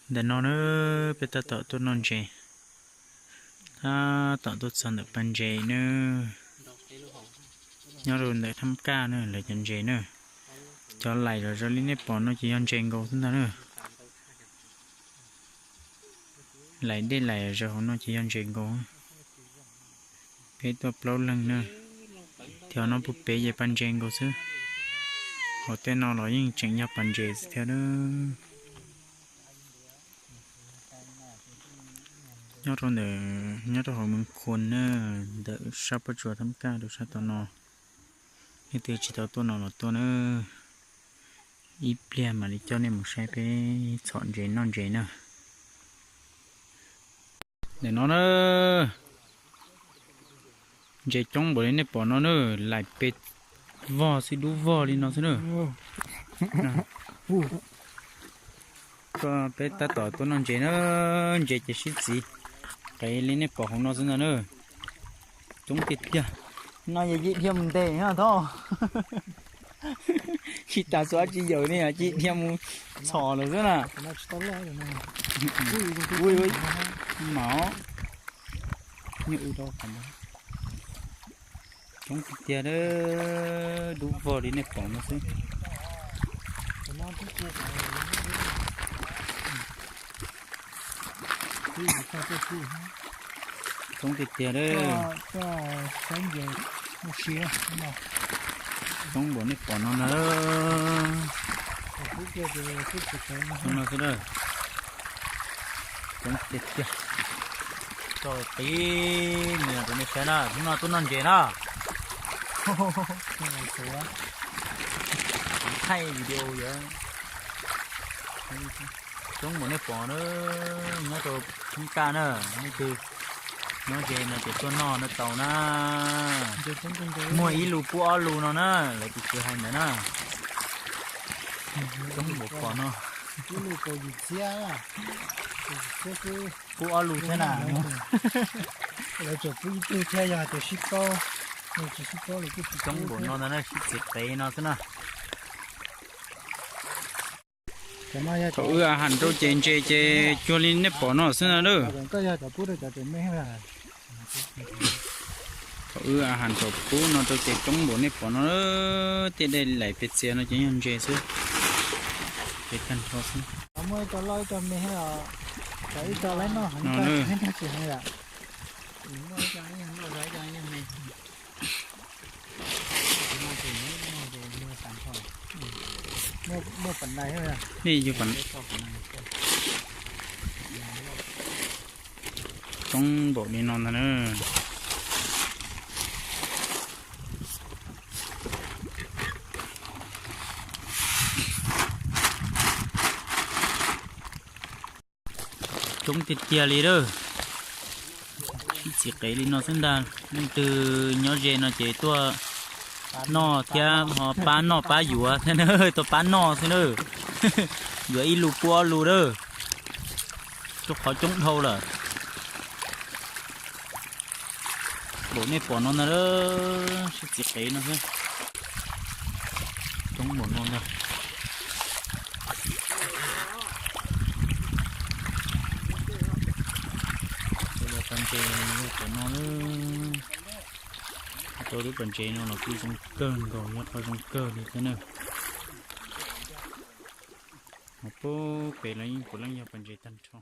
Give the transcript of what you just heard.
Ntawm no na, peb tab tom tuaj noj ntses, tab tom tuaj txog ntawm pas ntses na, nyob rau ntawm Thab Kaj na, lawv cov ntses na. Cov laim zom zaws li nej pom no ces yog ntses nkaus xwb ntag na. Laim dej laim zom zaws hauv no ces yog ntses nkaus. Peb tuaj plaub leeg na, thiab no puag pem ces pas ntses nkaus xwb. Hauv tej no los yeej tseem yog pas ntses xwb thiab na. Nyob rau ntawm, nyob rau hauv Moos Khuas na, ntawm sab pob tsuas Thab Kaj rau sab tom no. Leej twg tsis tau tuaj no los tuaj na. Ib pliag mam li coj nej mus saib peb txhom ntses noj ntses na. Ntawm no na, ntses coob npaum li nej pom no na, laim pes vog xwb, dub vog li no xwb na. Koj peb tab tom tuaj noj ntses na, ntses ces sib txiv qev li nej pom hauv no xwb ntag na. Coob tiag tiag. No yog yim dhia mus ntes no thov. Tsis tas xua tsis yawm ne, yim dhia mus txhom lawm xwb na. Ui, ui, mam, nyuj ub rau qhov ntawd. Coob tiag tiag, dub vog li nej pom no xwb. Coob tiag tiag, coob npaum nej pom no na. No xwb, coob tiag tiag. Tso qib mus rau nej saib na, hnub no tuaj noj ntses na. Thaij video yog coob npaum nej pom na, nyob rau Thoob Kaj na, nej twg nyob ze no ces tuaj noj no tau na. Muaj ib lus pub ob lus no na, lawv tus kwv hais ntawd na. Coob npaum pom no. Pub ob lus thiab na. Coob npaum no ntag na, sib txiv qev no xwb na. Thaum wb a ham rau ces ntses ces cuag li nej pom no xwb na. Thaum wb a ham thaum pub no rau ces coob npaum nej pom no, tej dej laim pes txias no ces yog ntses xwb. Ces tag nrho xwb. Nej yug pam, coob npaum li no ntag na. Coob tiag tiag li lawm. Sib txiv qev li no xwb ntag, leej twg nyob ze no ces tuaj noj thiab ho pab noj pab yuav thiab na, tuaj pab noj xwb na. Yuav ib lus pub ob lus lawm, rau qhov coob dhau lawm. Npaum nej pom no ntag, sib txiv qev no xwb. Coob npaum no ntag. Pas ntses yog cov no, rau lub pas ntses no los kuj zoo kawg nkaus, yog qhov zoo kawg li thiab na. Ho puag pem los yeej puav leej yog pas ntses tag nrho.